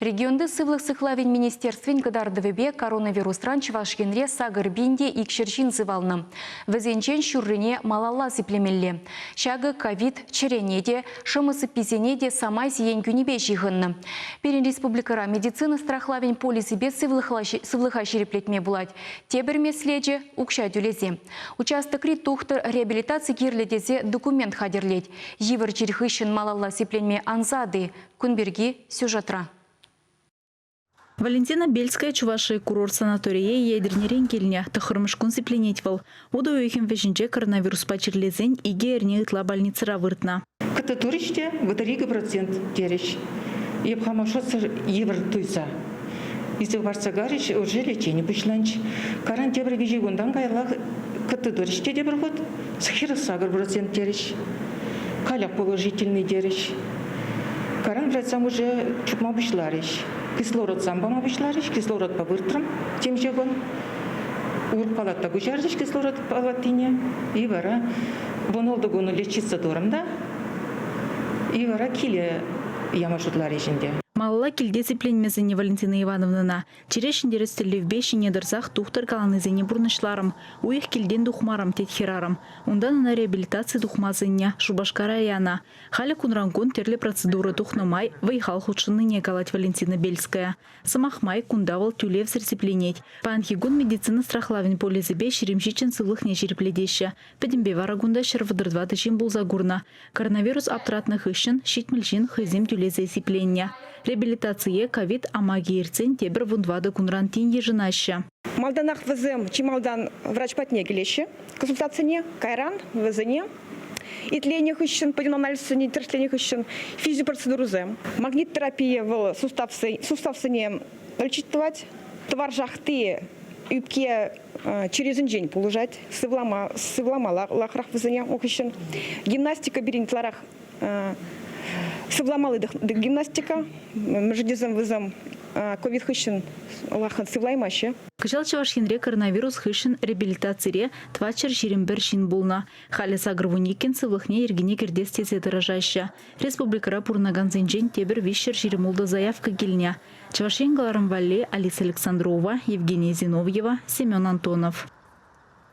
Регионти сывлӑх сыхлавӗн министерствин кӑтартӑвӗпе коронавирусран Чӑваш Енре 8 пин те 200 ҫын сывалнӑ. Вӗсенчен ҫуррине малалла сиплемелле. Ҫакӑ ковид чӗрене те, шӑмӑ сыпписене те самай сиен кӳнипе ҫыхӑннӑ. Пирӗн республикӑра медицина страхлавӗн полисӗпе сывлӑха ҫирӗплетме пулать. Тепӗр меслечӗ – укҫа тӳлесе. Участокри тухтӑр реабилитаци кирлӗ тесе документ хатӗрлет. Йывӑр чир хыҫҫӑн малалла сипленме ансат-и? Кун пирки сюжетра. Валентина Бельская Чуваши курорт санаторие Етӗрнерен килнӗ. Тӑххӑрмӗш кун сипленет вӑл. Утӑ уйӑхӗн вӗҫӗнче коронавируспа чирлесен икӗ эрне ытла больницӑра выртнӑ. Кӑтӑ турӗҫ те 32% терӗҫ. Эп хама шутсӑр йывӑр туйса. Илсе хӑпартса карӗҫ, уже лечени пуҫланчӗ. Каран тепӗр виҫӗ кунтан каяллах кӑтӑ турӗҫ те тепӗр хут 48% терӗҫ. Калях положительный терӗҫ. Каран врачсам уже чупма пуҫларӗҫ. Кислородсам пама пуҫларӗҫ. Кислородпа выртрӑм темиҫе кун. Урӑх палата куҫарчӗҫ кислород палатине. И вара вун кун лечиться турӑм та и вара киле яма шутларӗҫ ӗнтӗ. Малалла килте сипленме сӗннӗ Валентина Ивановнӑна. Чире ҫӗнтерес тӗллевпе ҫине тӑрсах тухтӑр каланисене пурнӑҫларӑм. Уйӑх килтен тухмарӑм, тет хӗрарӑм. Унтан ӑна реабилитаци тухма сӗннӗ, Шупашкара янӑ. Халӗ кунран-кун тӗрлӗ процедура тухнӑ май вӑй-хал хутшӑннине калать Валентина Бельская. Сӑмах май, кунта вӑл тӳлевсӗр сипленет. Паянхи кун медицина страхлавӗн полисӗпе 27 сывлӑхне ҫирӗплетеҫҫӗ. Пӗтӗмпе вара кунта 134 ҫын пулса курнӑ. Коронавирус аптӑратнӑ хыҫҫӑн 70 ҫын хӑйсем тӳлесе сипленнӗ. Реабилитацие ковид амакӗ иртсен тепӗр вунтӑватӑ кунран тин йышӑнаҫҫӗ. Малтанах вӗсем чи малтан врач патне килеҫҫӗ консультацине, кайран вӗсене итленӗ хыҫҫӑн, пӗтӗм анализсене тӗрӗсленӗ хыҫҫӑн физиопроцедурӑсем. Магнит терапийӗ вӑл суставсене лечить тӑвать, тӑвар шахти ӳпке чирӗсенчен пулӑшать, сывлама, сывлама лайӑхрах вӗсене ун хыҫҫӑн. Гимнастика пирӗн ытларах сывламалли гимнастика. Мӗншӗн тесен вӗсем ковид хыҫҫӑн лайӑххӑн сывлаймаҫҫӗ. Кӑҫал Чӑваш Енре коронавирус хыҫҫӑн реабилитацире 421 ҫын пулнӑ. Халӗ 82-н сывлӑхне йӗркене кӗртес тесе тӑрӑшаҫҫӗ. Республикӑра пурӑнакансенчен тепӗр 326 заявка килнӗ. Чӑваш Ен кӑларӑм валли Алиса Александрова, Евгения Зиновьева, Семен Антонов.